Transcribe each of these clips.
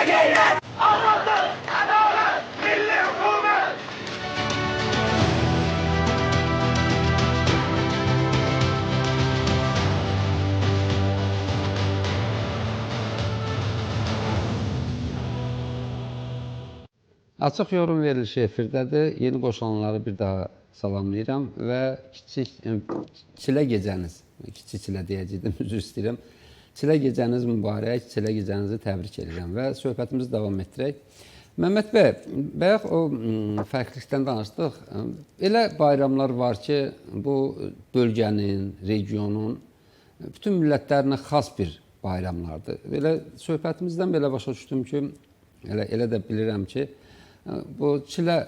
Qeyrət, azadlıq, ədalət, milli hökumət! Açıq yorum verilişi efirdədir. Yeni qoşulanları bir daha salamlayıram və kiçik çilə gecəniz, kiçik çilə deyəcəkdim, üzr istəyirəm. Çilə gecəniz mübarək, çilə gecənizi təbrik edirəm və söhbətimizi davam etdirək. Məmməd bəy, bayaq o fərqlilikdən danışdıq. Elə bayramlar var ki, bu bölgənin, regionun bütün millətlərinə xas bir bayramlardır. Belə söhbətimizdən belə başa düşdüm ki, elə də bilirəm ki, bu çilə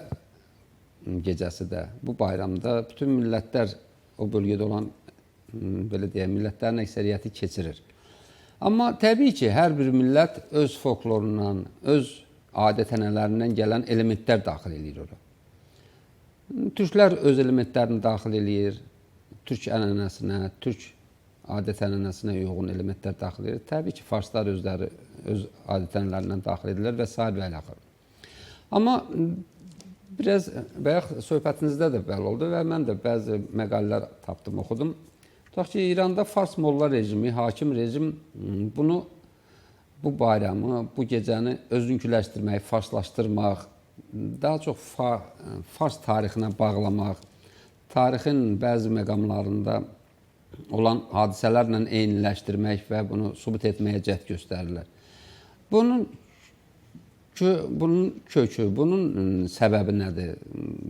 gecəsi də bu bayramda bütün millətlər o bölgədə olan belə deyək, millətlərin əksəriyyəti keçirir. Amma təbii ki, hər bir millət öz folklorundan, öz adət-ənənələrindən gələn elementlər daxil eləyir ora. Türklər öz elementlərini daxil eləyir, türk ənənəsinə, türk adət-ənənəsinə uyğun elementlər daxil edir. Təbii ki, farslar özləri öz adət-ənənələrindən daxil edirlər və sair və ilaxır. Amma biraz bayaq söhbətinizdə də bəli oldu və mən də bəzi məqalələr tapdım, oxudum. Tutaq ki, İranda fars molla rejimi, hakim rejim bunu, bu bayramı, bu gecəni özünküləşdirmək, farslaşdırmaq, daha çox fars tarixinə bağlamaq, tarixin bəzi məqamlarında olan hadisələrlə eyniləşdirmək və bunu sübut etməyə cəhd göstərirlər. Bunun kökü, bunun səbəbi nədir?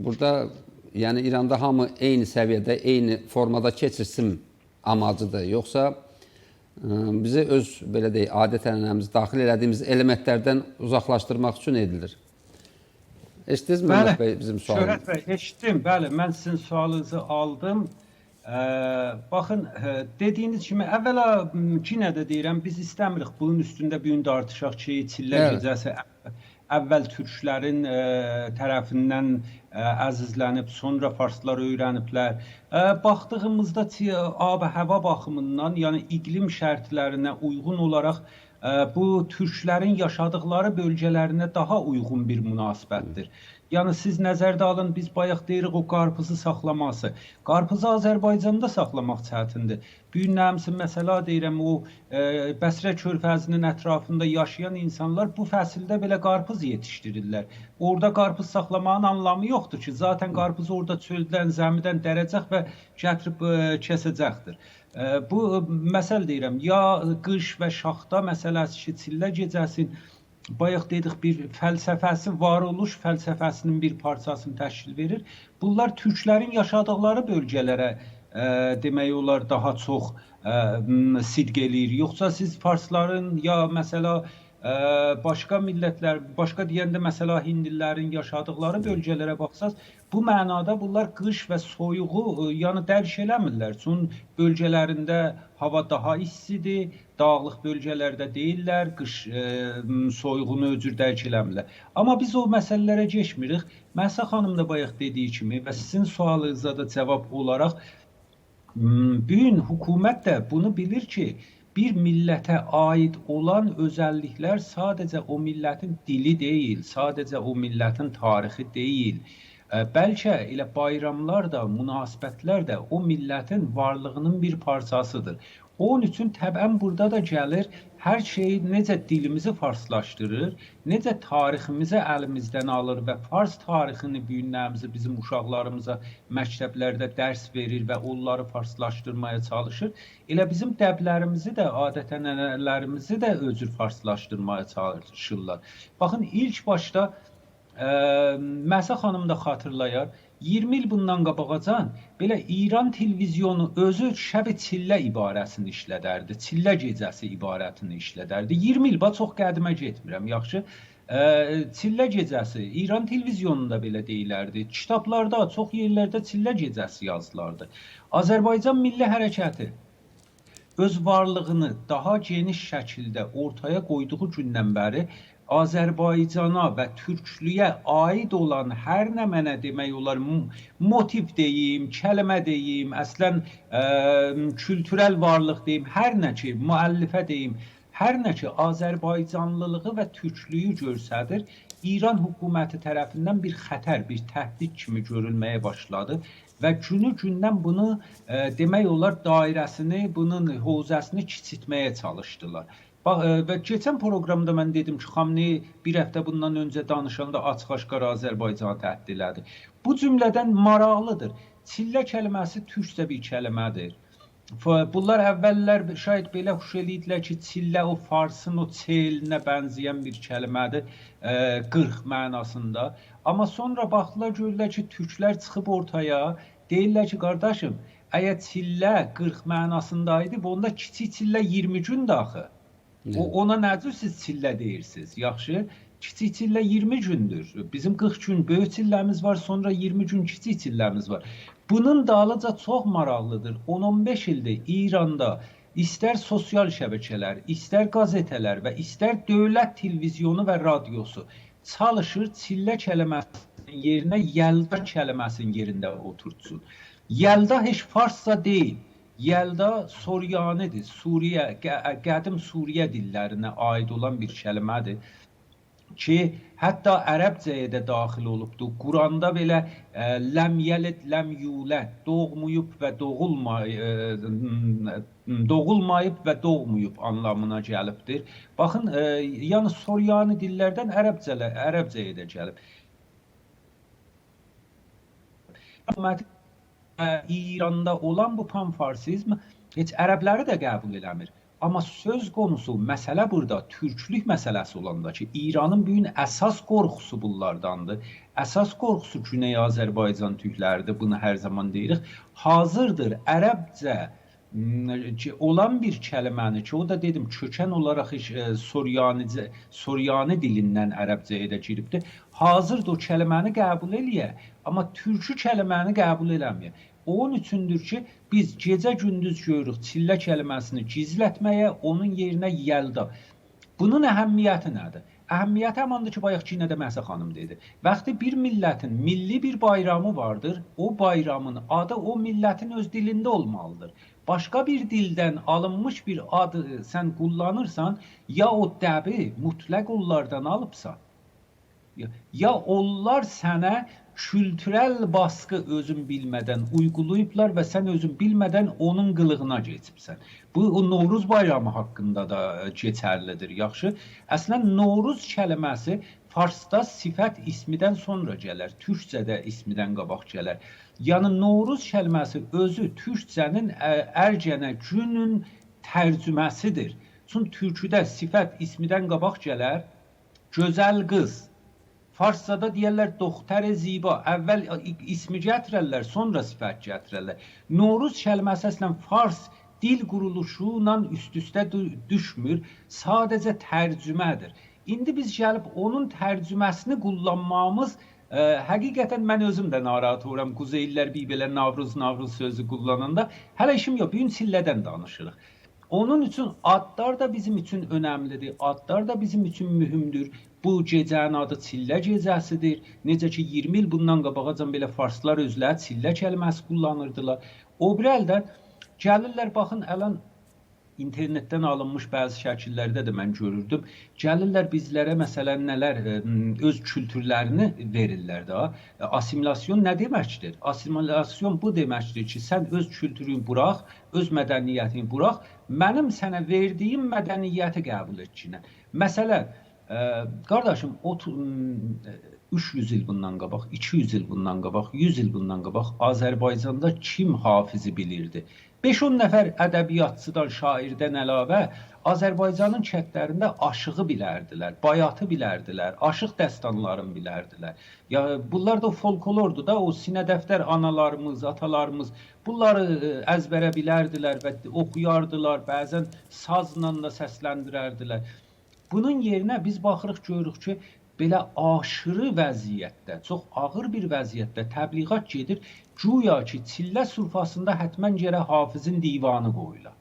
Burada, yəni İranda hamı eyni səviyyədə, eyni formada keçirsin amacıdır. Yoxsa bizi öz, belə deyək, adət-ənənəmizi daxil elədiyimiz elementlərdən uzaqlaşdırmaq üçün edilir. Eşitdiniz mi, Mehmet bəy, bizim sualımızı? Şöhrət bəy, eşitdim. Bəli, mən sizin sualınızı aldım. Baxın, dediyiniz kimi, əvvəla yenə də deyirəm, biz istəmirik bunun üstündə bir gün tartışaq ki, çillə gecəsi əvvəl türklərin tərəfindən əzizlənib, sonra farslar öyrəniblər. Baxdığımızda ab-hava baxımından, yəni iqlim şərtlərinə uyğun olaraq bu türklərin yaşadıkları bölgələrinə daha uyğun bir münasibətdir. Yəni siz nəzərdə alın, biz bayaq deyirik o qarpızı saxlaması. Qarpızı Azərbaycanda saxlamaq çətindir. Bu gün nəmsin, məsələ deyirəm, o Bəsrə körfəzinin ətrafında yaşayan insanlar bu fəsildə belə qarpız yetişdirirlər. Orada qarpız saxlamağın anlamı yoxdur ki, zaten qarpızı orada çöldən, zəmidən dərəcək və gətirib kəsəcəkdir. Bu məsəl deyirəm, ya qış və şaxta məsələsi ki, çillə gecəsin, bayaq dedik bir fəlsəfəsi, varoluş fəlsəfəsinin bir parçasını təşkil verir. Bunlar türklərin yaşadıkları bölgələrə demək olar daha çox sidq eləyir. Yoxsa siz farsların ya məsəla başqa millətlər, başqa deyəndə məsəla hindlilərin yaşadıkları bölgələrə baxsaz, bu mənada bunlar qış və soyuğu yəni dərk eləmirlər. Çünki bölgələrində hava daha istidir, dağlıq bölgələrdə deyirlər, qış soyuğunu özür dərk eləmirlər. Amma biz o məsələlərə keçmirik. Məhsa xanım da bayaq dediyi kimi və sizin sualınıza da cavab olaraq, bu gün hökumət də bunu bilir ki, bir millətə aid olan özəlliklər sadəcə o millətin dili deyil, sadəcə o millətin tarixi deyil. Bəlkə elə bayramlar da, münasibətlər də o millətin varlığının bir parçasıdır. Onun üçün təbən burada da gəlir, hər şeyi necə dilimizi farslaşdırır, necə tariximizi əlimizdən alır və fars tarixini bu günlərimizi bizim uşaqlarımıza məktəblərdə dərs verir və onları farslaşdırmaya çalışır. Elə bizim dəblərimizi də, adət-ənənələrimizi də özür farslaşdırmaya çalışırlar. Baxın, ilk başda Məhsa xanım da xatırlayar, 20 il bundan qabağacan belə İran televizyonu özü şəb-i çillə ibarəsini işlədərdi, çillə gecəsi ibarətini işlədərdi. 20 il, bax, çox qədimə getmirəm, yaxşı. Çillə gecəsi İran televizyonunda belə deyilərdi. Kitablarda, çox yerlərdə çillə gecəsi yazılardı. Azərbaycan Milli Hərəkəti öz varlığını daha geniş şəkildə ortaya qoyduğu gündən bəri Azərbaycana və türklüyə aid olan hər nə mənə demək olar motiv deyim, kəlmə deyim, əslən kültürel varlıq deyim, hər nə ki, müəllifə deyim, Hər nə ki Azərbaycanlılığı və türklüyü göstərir, İran hökuməti tərəfindən bir xətər, bir təhdid kimi görülməyə başladı və günü-gündən bunu demək olar dairəsini, bunun hövzəsini kiçiltməyə çalışdılar. Bax, və keçən proqramda mən dedim ki, Xamneyi bir həftə bundan öncə danışanda açıq-aşkar Azərbaycanı təhdid elədi. Bu cümlədən maraqlıdır. Çillə kəlməsi türkcə bir kəlmədir. Bunlar əvvəllər şayad belə xuş eləyirdilər ki, çillə o farsın o çelinə bənzəyən bir kəlmədir, 40 mənasında. Amma sonra baxdılar, gördülər ki, türklər çıxıb ortaya, deyirlər ki, qardaşım, əgər çillə 40 mənasındaydı, onda kiçik çillə 20 gündür axı. Ona nə cür siz çillə deyirsiniz? Yaxşı, kiçik çillə 20 gündür. Bizim 40 gün böyük çilləmiz var, sonra 20 gün kiçik çilləmiz var. Bunun dalıca çox maraqlıdır. 10-15 ildir İranda istər sosial şəbəkələr, istər qəzetələr və istər dövlət televizyonu və radiosu çalışır çillə kəlməsinin yerinə yəlda kəlməsinin yerində oturtsun. Yəlda heç farsça deyil. Yəlda Soryanidir. Suriyə, qədim Suriyə dillərinə aid olan bir kəlmədir ki, hətta ərəbcəyə də daxil olubdur. Quranda belə ləm yəlid, ləm yuləd, doğmayıb və doğulmayıb və doğmayıb anlamına gəlibdir. Baxın, yəni Soryani dillərdən ərəbcəyə də gəlib. İranda olan bu panfarsizm heç ərəbləri də qəbul eləmir. Amma söz konusu, məsələ burada türklük məsələsi olanda ki, İranın bu gün əsas qorxusu bunlardandır. Əsas qorxusu Güney Azərbaycan türkləridir, bunu hər zaman deyirik. Hazırdır ərəbcə olan bir kəlməni ki, o da dedim kökən olaraq heç Soryani dilindən ərəbcəyə də giribdir. Hazırdır o kəlməni qəbul eləyə, amma türkü kəlməni qəbul eləməyə. Onun üçündür ki, biz gecə-gündüz görürük çillə kəlməsini gizlətməyə, onun yerinə yəlda. Bunun əhəmiyyəti nədir? Əhəmiyyəti həmandır ki, bayaq yenə də Məhsə xanım dedi. Vaxtı bir millətin milli bir bayramı vardır, o bayramın adı o millətin öz dilində olmalıdır. Başqa bir dildən alınmış bir adı sən kullanırsan, ya o dəbi mütləq onlardan alıbsan, ya onlar sənə kültürel baskı özün bilmədən uygulayıblar və sən özün bilmədən onun qılığına keçibsən. Bu o Novruz bayramı haqqında da keçərlidir. Yaxşı. Əslən Novruz kəlməsi farsda sifət ismidən sonra gələr, türkcədə ismidən qabaq gələr. Yəni Novruz kəlməsi özü türkcənin ərcənə günün tərcüməsidir. Çünki türküdə sifət ismidən qabaq gələr, gözəl qız. Farsçada deyərlər doxtər ziba. Əvvəl ismi gətirərlər, sonra sifət gətirərlər. Novruz kəlməsi əslən fars dil quruluşu ilə üst-üstə düşmür, sadəcə tərcümədir. İndi biz gəlib onun tərcüməsini kullanmamız, həqiqətən mən özüm də narahat oluram. Quzeylər bir belə Navruz, Navruz sözü kullananda. Hələ işim yox, bu gün çillədən danışırıq. Onun üçün adlar da bizim üçün önəmlidir, adlar da bizim üçün mühümdür. Bu gecənin adı Çillə gecəsidir. Necə ki 20 il bundan qabağacan belə farslar özləri çillə kəlməsi kullanırdılar. O biri əldən gəlirlər, baxın, ələn internetdən alınmış bəzi şəkillərdə də mən görürdüm. Gəlirlər bizlərə məsələn nələr öz kültürlərini verirlər də. Asimilasyon nə deməkdir? Asimilasyon bu deməkdir ki, sən öz kültürünü burax, öz mədəniyyətini burax, mənim sənə verdiyim mədəniyyəti qəbul etkinə. Məsələn, qardaşım, 300 il bundan qabaq, 200 il bundan qabaq, 100 il bundan qabaq Azərbaycanda kim Hafizi bilirdi? 5-10 nəfər ədəbiyyatçıdan, şairdən əlavə Azərbaycanın kəndlərində aşığı bilərdilər, bayatı bilərdilər, aşıq dəstanlarını bilərdilər. Ya bunlar da folklordur da, o sinə dəftər analarımız, atalarımız bunları əzbərə bilərdilər və oxuyardılar, bəzən sazla da səsləndirərdilər. Bunun yerinə biz baxırıq, görürük ki, belə aşırı vəziyyətdə, çox ağır bir vəziyyətdə təbliğat gedir. Güya ki, Çillə surfasında hətmən gərək Hafizin divanı qoyula.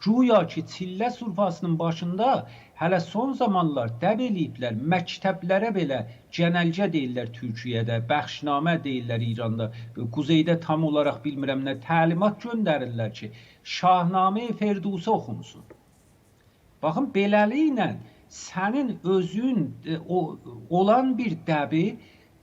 Güya ki, Çillə surfasının başında hələ son zamanlar dəb eləyiblər, məktəblərə belə cənəlcə deyirlər Türkiyədə, bəxşnamə deyirlər İranda, Quzeydə tam olaraq bilmirəm nə, təlimat göndərirlər ki, Şahname-i Ferdousi oxunsun. Baxın, beləliklə sənin özün olan bir dəbi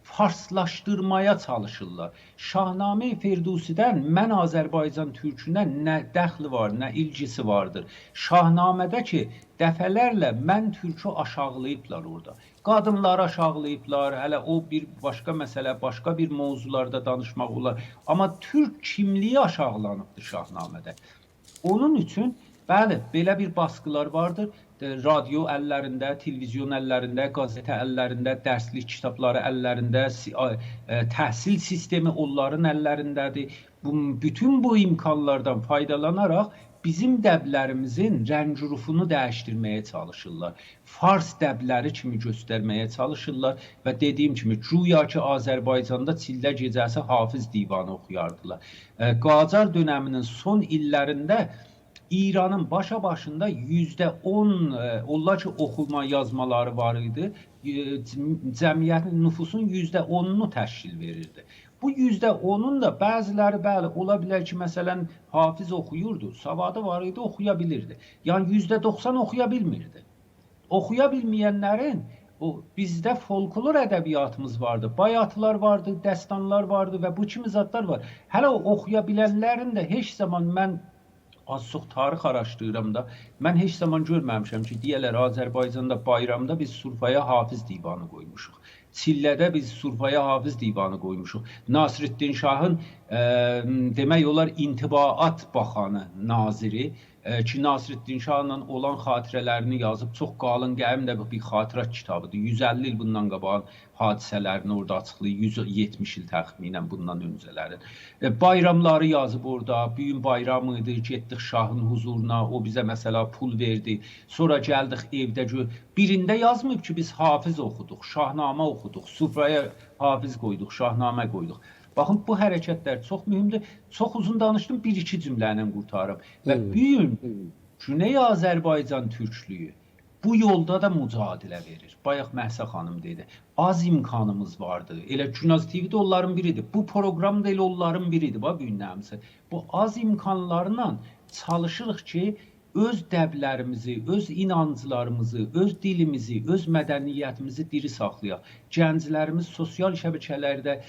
farslaşdırmaya çalışırlar. Şahname-i Firdusidən mən Azərbaycan türkünə nə dəxli var, nə ilgisi vardır. Şahnamədə ki, dəfələrlə mən türkü aşağılayıblar orada. Qadınları aşağılayıblar, hələ o bir başqa məsələ, başqa bir mövzularda danışmaq olar. Amma türk kimliyi aşağılanıbdır Şahnamədə. Onun üçün, bəli, belə bir baskılar vardır. Radyo əllərində, televizyon əllərində, qəzetə əllərində, dərslik kitabları əllərində, təhsil sistemi onların əllərindədir. Bütün bu imkanlardan faydalanaraq bizim dəblərimizin rəng-rufunu dəyişdirməyə çalışırlar. Fars dəbləri kimi göstərməyə çalışırlar və dediyim kimi, güya ki, Azərbaycanda Çillə gecəsi Hafiz divanı oxuyardılar. Qacar dönəminin son illərində İranın başa başında %10 onlar ki oxuma yazmaları var idi, cəmiyyətin nüfusun %10-unu təşkil verirdi. Bu %10-un da bəziləri bəli ola bilər ki, məsələn Hafiz oxuyurdu, savadı var idi, oxuya bilirdi. Yəni %90 oxuya bilmirdi. Oxuya bilməyənlərin bizdə folklor ədəbiyyatımız vardı, bayatılar vardı, dəstanlar vardı və bu kimi zatlar var. Hələ o oxuya bilənlərin də heç zaman mən az çox tarix araşdırıram da, mən heç zaman görməmişəm ki, deyərlər Azərbaycanda bayramda biz surfaya Hafiz divanı qoymuşuq. Çillədə biz surfaya Hafiz divanı qoymuşuq. Nasirəddin Şahın demək olar intibaat baxanı, naziri ki, Nasirəddin Şahla olan xatirələrini yazıb, çox qalın qəmim də bir xatirat kitabıdır. 150 il bundan qabağın hadisələrini orada açıqlayır, 170 il təxminən bundan öncələrin. Bayramları yazıb orada, bu gün bayram idi, getdik Şahın huzuruna, o bizə məsəla pul verdi. Sonra gəldik evdə, birində yazmayıb ki, biz Hafiz oxuduq, Şahnamə oxuduq, sufraya Hafiz qoyduq, Şahnamə qoyduq. Baxın, bu hərəkətlər çox mühümdür. Çox uzun danışdım, bir-iki cümlə ilə qurtarım. Və bu gün Güney Azərbaycan türklüyü bu yolda da mücadilə verir. Bayaq Məhsə xanım dedi. Az imkanımız vardı. Elə Günaz TV-də onların biridir. Bu proqram da elə onların biridir. Bax, bu gün həmsi. Bu az imkanlarla çalışırıq ki, öz dəblərimizi, öz inanclarımızı, öz dilimizi, öz mədəniyyətimizi diri saxlayaq. Gənclərimiz sosial şəbəkələrdə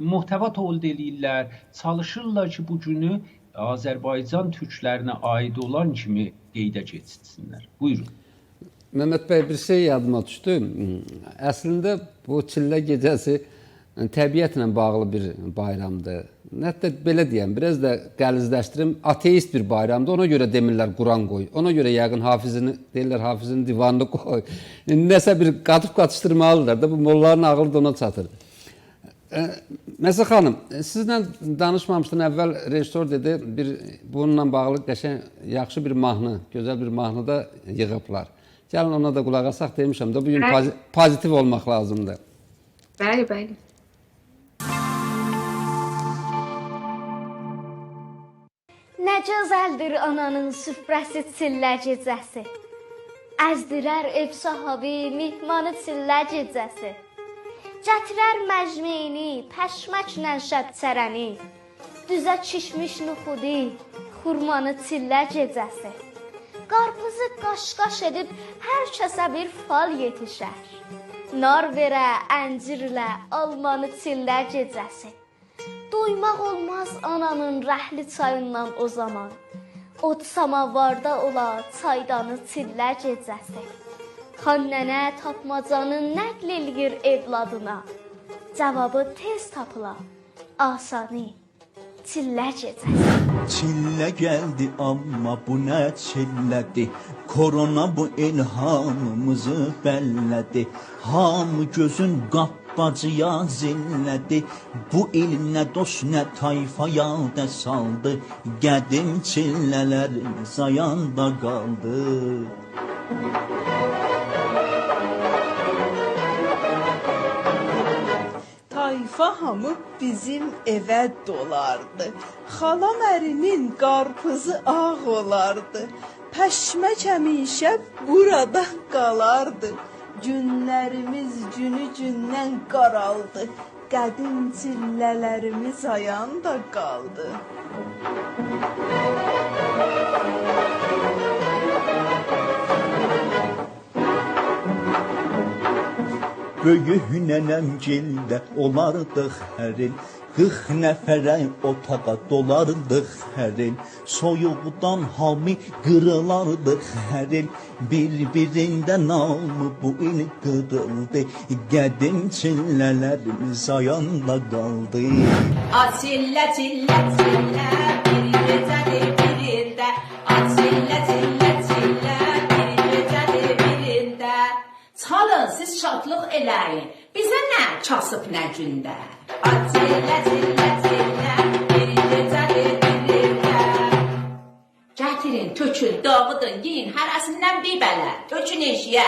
muhtəva tolid eləyirlər, çalışırlar ki, bu günü Azərbaycan türklərinə aid olan kimi qeydə keçsinlər. Buyurun. Məmməd bəy, bir şey yadıma düşdü. Əslində bu Çillə gecəsi təbiətlə bağlı bir bayramdır. Hətta belə deyəm, biraz da qəlizləşdirim, ateist bir bayramdır. Ona görə demirlər Quran qoy. Ona görə yəqin Hafizini, deyirlər Hafizin divanını qoy. Nəsə bir qatıb qatışdırmalıdırlar da, bu mollaların ağlı da ona çatır. Məhsə xanım, sizlə danışmamışdan əvvəl rejissor dedi, bir bununla bağlı qəşəng, yaxşı bir mahnı, gözəl bir mahnı da yığıblar. Gəlin ona da qulaq asaq, demişəm də, bugün pozitiv olmaq lazımdır. Bəli, bəli. Nə gözəldir ananın süfrəsi çillə gecəsi. Əzdirər ev sahibi mehmanı çillə gecəsi. Gətirər məcmeyini, pəşməklə şəbçərəni. Düzə kişmiş nuxudi, xurmanı çillə gecəsi. Qarpızı qaş-qaş edib hər kəsə bir fal yetişər. Nar verə əncirlə almanı çillə gecəsi. Doymaq olmaz ananın rəhli çayından o zaman. Od samavarda ola çaydanı çillə gecəsi. Xan nənə tapmacanı nəql eləyir evladına. Cavabı tez tapıla, asanı çillə gecəsi. Çillə gəldi amma bu nə çillədir? Korona bu ilhamımızı bəllədi. Hamı gözün qapbacıya zillədi. Bu il nə dost nə tayfa yadə saldı. Qədim çillələrimiz ayanda qaldı. Tayfa hamı bizim evə dolardı. Xalam ərinin qarpızı ağ olardı. Pəşmək həmişə burada qalardı. Günlərimiz günü gündən qaraldı. Qədim çillələrimiz ayanda qaldı. Böyük nənəmgildə olardıq hər il. 40 nəfərə otağa dolardıq hər il. Soyuqdan hamı qırılardıq hər il. Bir-birindən hamı bu il qırıldı. Qədim çillələrimiz ayanda qaldı. A çillə çillə çillə bir gecədir bir ildə. A çillə çillə çillə bir gecədir bir ildə. Çalın siz şadlıq eləyin. Bizə nə kasıb nə gündə. A çillə çillə çillə bir gecədir bir ildə. Gətirin, tökün, dağıdın, yeyin, hərəsindən bir bələ. Tökün eşiyə.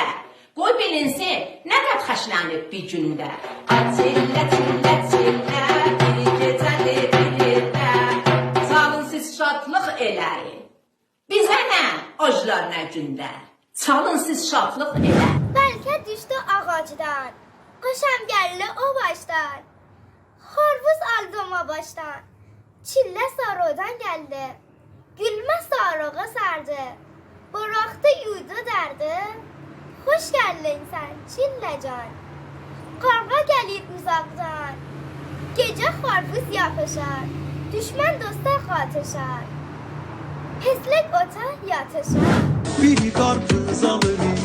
Qoy bilinsin, nə qəd xəşlənib bir gündə. A çillə, çillə, çillə, bir gecədir bir ildə. Çalın siz şadlıq eləyin. Bizə nə, aclar nə gündə. Çalın siz şadlıq eləyin. Bəlkə düşdü ağacdan, qoşam gəldi o başdan. Xorvuz aldım o başdan. Çillə sarodan gəldi. Gülmə sarığı sardı. Buraxdı yuydu dərdi. Xoş gəldin sən Çilləcan. Qarğa gəlir uzaqdan. Gecə xorvuz yapışar. Düşmən dosta qatışar. Pislik ota yatışar. Biri qarpız alırıq,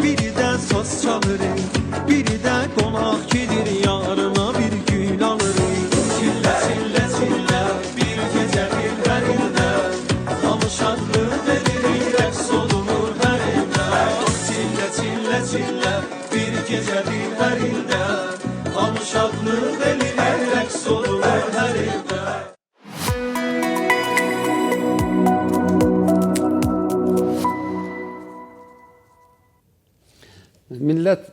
biri də saz çalırıq, biri də qonaq gedir yarına bir gül alırıq. Çillə, çillə, çillə, bir gecədir hər ildə, hamı şadlıq edirik, rəqs olunur hər evdə. Çillə, çillə, çillə, bir gecədir hər ildə, hamı şadlıq edirik, rəqs olunur hər evdə. Millət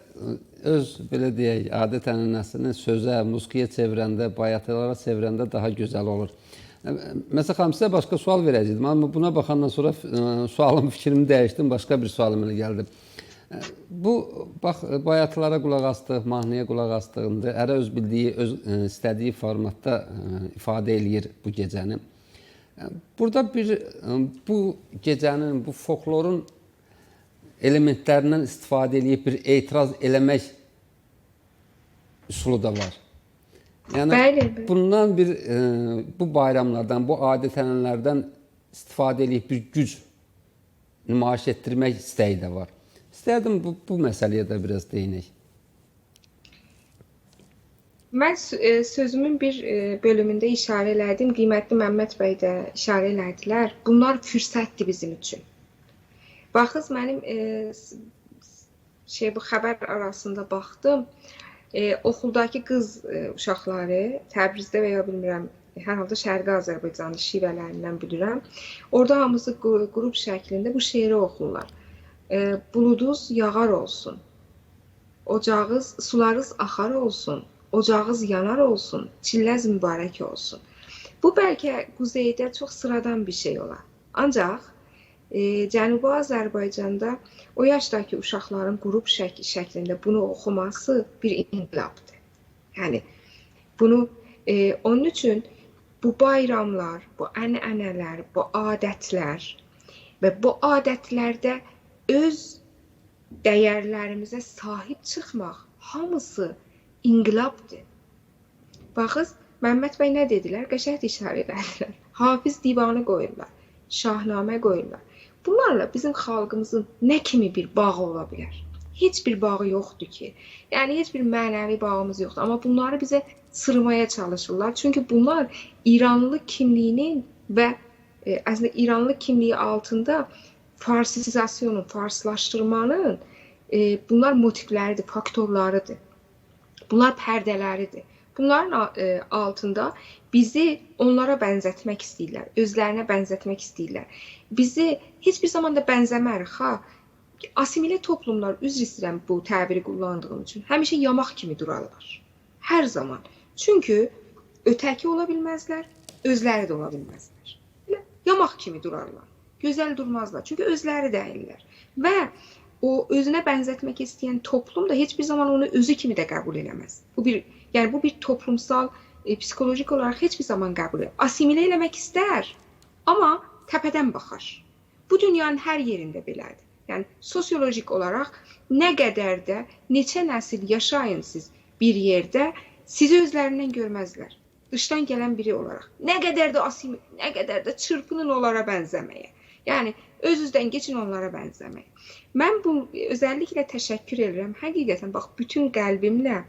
öz, belə deyək, adət-ənənəsini sözə, musiqiyə çevirəndə, bayatılara çevirəndə daha gözəl olur. Məsələn, xanım, sizə başqa sual verəcəkdim, amma buna baxandan sonra sualım, fikrimi dəyişdim, başqa bir sualım elə gəldi. Bu, bax, bayatılara qulaq asdıq, mahnıya qulaq asdıq, indi hərə öz bildiyi, öz istədiyi formatda ifadə eləyir bu gecəni. Burada bir bu gecənin, bu folklorun elementlərindən istifadə eləyib bir etiraz eləmək üsulu da var. Yəni Bəli, bəli. Bundan bir bu bayramlardan, bu adət-ənənələrdən istifadə eləyib bir güc nümayiş etdirmək istəyi də var. İstərdim bu məsələyə də biraz değinək. Mən sözümün bir bölümündə işarə elədim. Qiymətli Məmməd bəy də işarə elədilər. Bunlar fürsətdir bizim üçün. Baxız, mənim bu xəbər arasında baxdım. Oxuldakı qız uşaqları Təbrizdə və ya bilmirəm, hər halda Şərqi Azərbaycanlı şivələrindən bilirəm. Orada hamısı qrup şəklində bu şeiri oxuyurlar. Buluduz yağar olsun, ocağız, sularız axar olsun, ocağız yanar olsun, çilləz mübarək olsun. Bu bəlkə quzeydə çox sıradan bir şey olar. Ancaq Cənubi Azərbaycanda o yaşdakı uşaqların qrup şəklində bunu oxuması bir inqilabdır. Yəni bunu onun üçün bu bayramlar, bu ənənələr, bu adətlər və bu adətlərdə öz dəyərlərimizə sahib çıxmaq hamısı inqilabdır. Baxız, Məmməd bəy nə dedilər? Qəşəng işarə elədilər. Hafiz divanı qoyurlar, Şahnamə qoyurlar. Bunlarla bizim xalqımızın nə kimi bir bağı ola bilər? Heç bir bağı yoxdur ki. Yəni heç bir mənəvi bağımız yoxdur. Amma bunları bizə sırmaya çalışırlar. Çünki bunlar İranlı kimliyinin və əslində İranlı kimliyi altında farsizasyonun, farslaşdırmanın bunlar motivləridir, faktorlarıdır. Bunlar pərdələridir. Bunların altında bizi onlara bənzətmək istəyirlər, özlərinə bənzətmək istəyirlər. Bizi heç bir zaman da bənzəmərik, ha. Asimilə toplumlar, üzr istəyirəm bu təbiri kullandığım üçün, həmişə yamaq kimi durarlar. Hər zaman. Çünki ötəki ola bilməzlər, özləri də ola bilməzlər. Elə yamaq kimi durarlar. Gözəl durmazlar. Çünki özləri deyirlər. Və o özünə bənzətmək istəyən toplum da heç bir zaman onu özü kimi də qəbul eləməz. Bu bir, yəni bu bir toplumsal, psixolojik olaraq heç bir zaman qəbul eləməz. Asimilə eləmək istər, amma təpədən baxar. Bu dünyanın hər yerində belədir. Yəni sosiolojik olaraq nə qədər də neçə nəsil yaşayın siz bir yerdə, sizi özlərindən görməzlər. Dışdan gələn biri olaraq. Nə qədər də nə qədər də çırpının onlara bənzəməyə. Yəni öz-özdən keçin onlara bənzəməyə. Mən bu özellikle təşəkkür edirəm. Həqiqətən bax bütün qəlbimlə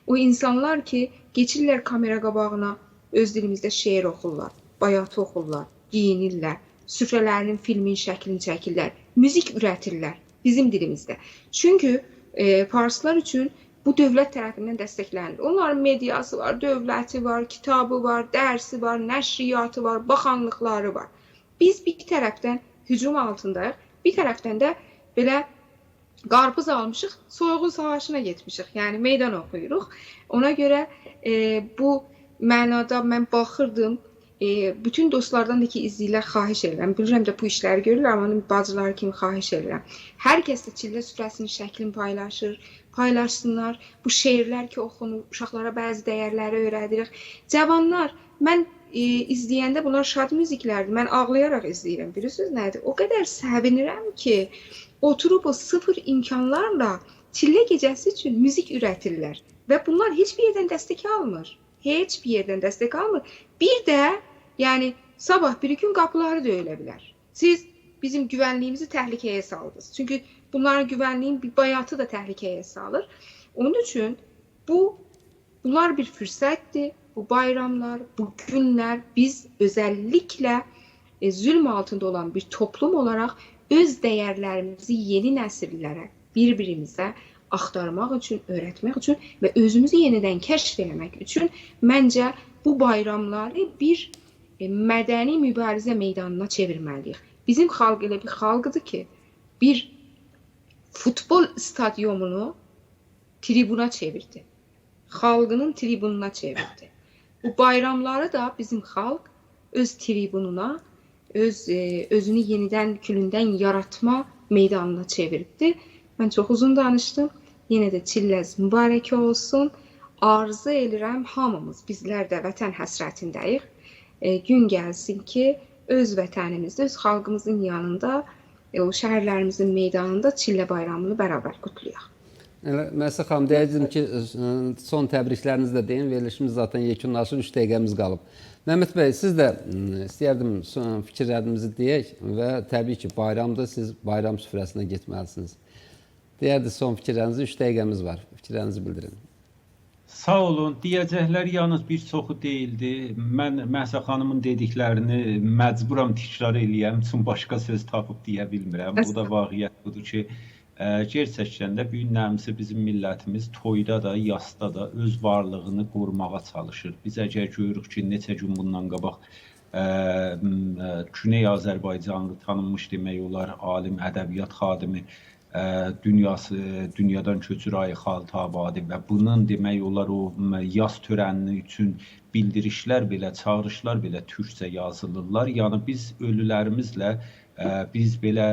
o insanlar ki, keçirlər kamera qabağına, öz dilimizdə şeir oxurlar, bayatı oxurlar, giyinirlər, süfrələrinin filmin şəklini çəkirlər, müzik ürətirlər bizim dilimizdə. Çünki farslar üçün bu dövlət tərəfindən dəstəklənilir. Onların mediası var, dövləti var, kitabı var, dərsi var, nəşriyyatı var, baxanlıqları var. Biz bir tərəfdən hücum altındayıq, bir tərəfdən də belə qarpız almışıq, soyğun savaşına getmişik. Yəni meydan oxuyuruq. Ona görə bu mənada mən baxırdım, bütün dostlardan da ki izləyirlər, xahiş edirəm. Bilirəm də bu işləri görürlər, amma bacıları kimi xahiş edirəm. Hər kəs də çillə süfrəsinin şəklini paylaşır, paylaşsınlar. Bu şeirlər ki oxunur, uşaqlara bəzi dəyərləri öyrədirik. Cavanlar, mən izləyəndə bunlar şad müziklərdir. Mən ağlayaraq izləyirəm. Bilirsiniz nədir? O qədər sevinirəm ki, oturub o sıfır imkanlarla çillə gecəsi üçün müzik ürətirlər və bunlar heç bir yerdən dəstək almır. Heç bir yerdən dəstək almır. Bir də yəni sabah bir gün qapıları döyülə bilər. Siz bizim güvənliyimizi təhlükəyə saldınız. Çünki bunların güvənliyin bir bayatı da təhlükəyə salır. Onun üçün bunlar bir fürsətdir. Bu bayramlar, bu günlər biz özellikle zülm altında olan bir toplum olaraq öz dəyərlərimizi yeni nəsillərə, bir-birimizə axtarmaq üçün, öyrətmək üçün və özümüzü yenidən kəşf eləmək üçün məncə bu bayramları bir mədəni mübarizə meydanına çevirməliyik. Bizim xalq elə bir xalqıdır ki, bir futbol stadionunu tribuna çevirdi. Xalqının tribununa çevirdi. Bu bayramları da bizim xalq öz tribununa, özünü yenidən külündən yaratma meydanına çevirdi. Mən çox uzun danışdım. Yenə də çilləz mübarək olsun. Arzu elirəm hamımız, bizlər də vətən həsrətindəyik. Gün gəlsin ki, öz vətənimizdə, öz xalqımızın yanında, o şəhərlərimizin meydanında Çillə bayramını bərabər qutlayaq. Elə, Məhsə xanım, deyəcəm ki, son təbriklərinizi də deyin, verilişimiz zaten yekunlaşır, 3 dəqiqəmiz qalıb. Məhəmməd bəy, siz də istəyərdim son fikirlərinizi deyək və təbii ki, bayramda siz bayram süfrəsinə getməlisiniz. Deyərdi son fikirlərinizi, 3 dəqiqəmiz var, fikirlərinizi bildirin. Sağ olun. Deyəcəklər yalnız bir çoxu deyildi. Mən Məhsə xanımın dediklərini məcburam təkrar eləyəm, çünki başqa söz tapıb deyə bilmirəm. Bu da vaqiət budur ki, gerçəkdən də bu gün nəmsi bizim millətimiz toyda da, yasda da öz varlığını qorumağa çalışır. Biz əgər görürük ki, neçə gün bundan qabaq Güney Azərbaycanlı tanınmış demək olar alim, ədəbiyyat xadimi dünyadan köçür Ayı Xaltabadi və bunun demək olar o yas törənini üçün bildirişlər belə, çağırışlar belə türkcə yazılırlar. Yəni biz ölülərimizlə, biz belə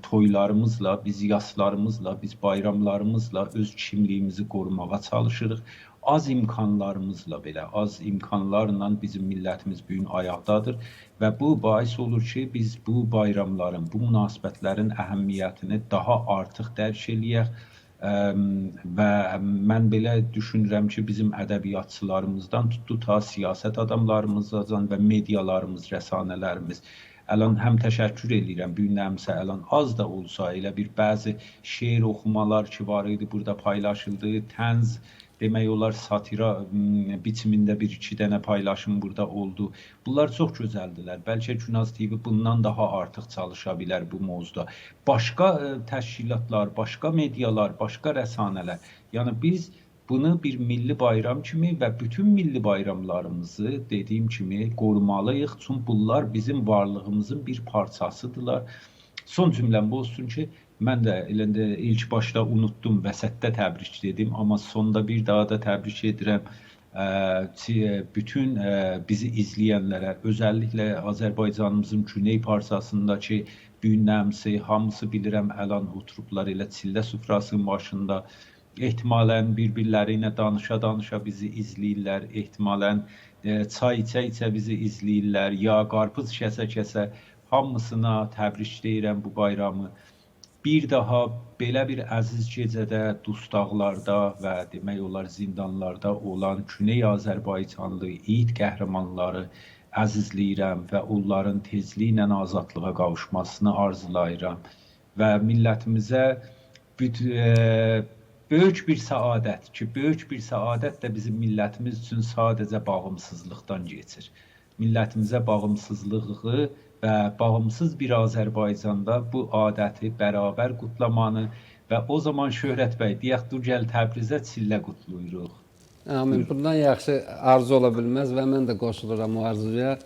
toylarımızla, biz yaslarımızla, biz bayramlarımızla öz kimliyimizi qorumağa çalışırıq. Az imkanlarımızla belə, az imkanlarla bizim millətimiz bu gün ayaqdadır və bu bais olur ki, biz bu bayramların, bu münasibətlərin əhəmiyyətini daha artıq dərk eləyək və mən belə düşünürəm ki, bizim ədəbiyyatçılarımızdan tutdu ta siyasət adamlarımızdan və medialarımız, rəsanələrimiz. Əlan həm təşəkkür eləyirəm, bu gün nəmsə əlan az da olsa elə bir bəzi şeir oxumalar ki var idi, burada paylaşıldı, tənz demək olar satira biçimində bir iki dənə paylaşım burada oldu. Bunlar çox gözəldilər. Bəlkə Günaz TV bundan daha artıq çalışa bilər bu mövzuda. Başqa təşkilatlar, başqa medialar, başqa rəsanələr. Yəni biz bunu bir milli bayram kimi və bütün milli bayramlarımızı dediyim kimi qorumalıyıq. Çünki bunlar bizim varlığımızın bir parçasıdırlar. Son cümləm bu olsun ki, mən də elə də ilk başda unutdum, vəsətdə təbrik dedim, amma sonda bir daha da təbrik edirəm bütün bizi izləyənlərə, özəlliklə Azərbaycanımızın güney parçasındakı bu hamısı bilirəm əlan oturublar elə çillə süfrasının başında. Ehtimalən bir-birləri ilə danışa-danışa bizi izləyirlər, ehtimalən çay içə-içə bizi izləyirlər, ya qarpız kəsə-kəsə. Hamısına təbrik deyirəm bu bayramı. Bir daha belə bir əziz gecədə dustaqlarda və demək olar zindanlarda olan Güney Azərbaycanlı igid qəhrəmanları əzizləyirəm və onların tezliklə azadlığa qavuşmasını arzulayıram və millətimizə böyük bir səadət ki, böyük bir səadət də bizim millətimiz üçün sadəcə bağımsızlıqdan keçir. Millətimizə bağımsızlığı və bağımsız bir Azərbaycanda bu adəti bərabər qutlamanı və o zaman Şöhrət bəy, deyək dur gəl Təbrizə çillə qutlayırıq. Amin. Bundan yaxşı arzu ola bilməz və mən də qoşuluram o arzuya.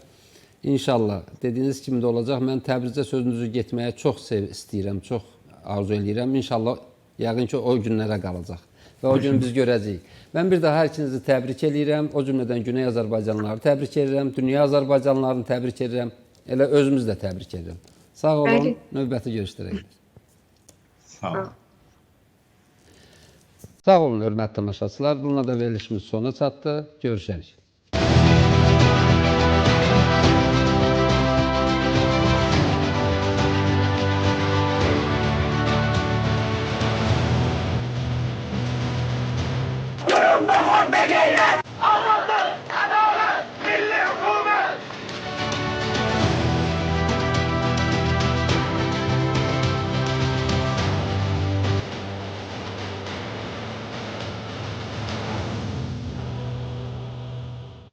İnşallah dediyiniz kimi də olacaq. Mən Təbrizə sözünüzü getməyə çox istəyirəm, çox arzu eləyirəm. İnşallah yəqin ki o günlərə qalacaq və o gün biz görəcəyik. Mən bir daha hər ikinizi təbrik eləyirəm. O cümlədən Güney Azərbaycanlıları təbrik edirəm, dünya Azərbaycanlılarını təbrik edirəm. Elə özümüzü də təbrik edirəm. Sağ olun. Bəli. Növbəti görüşlərə qədər. Sağ olun. Sağ olun hörmətli tamaşaçılar. Bununla da verilişimiz sona çatdı. Görüşərik.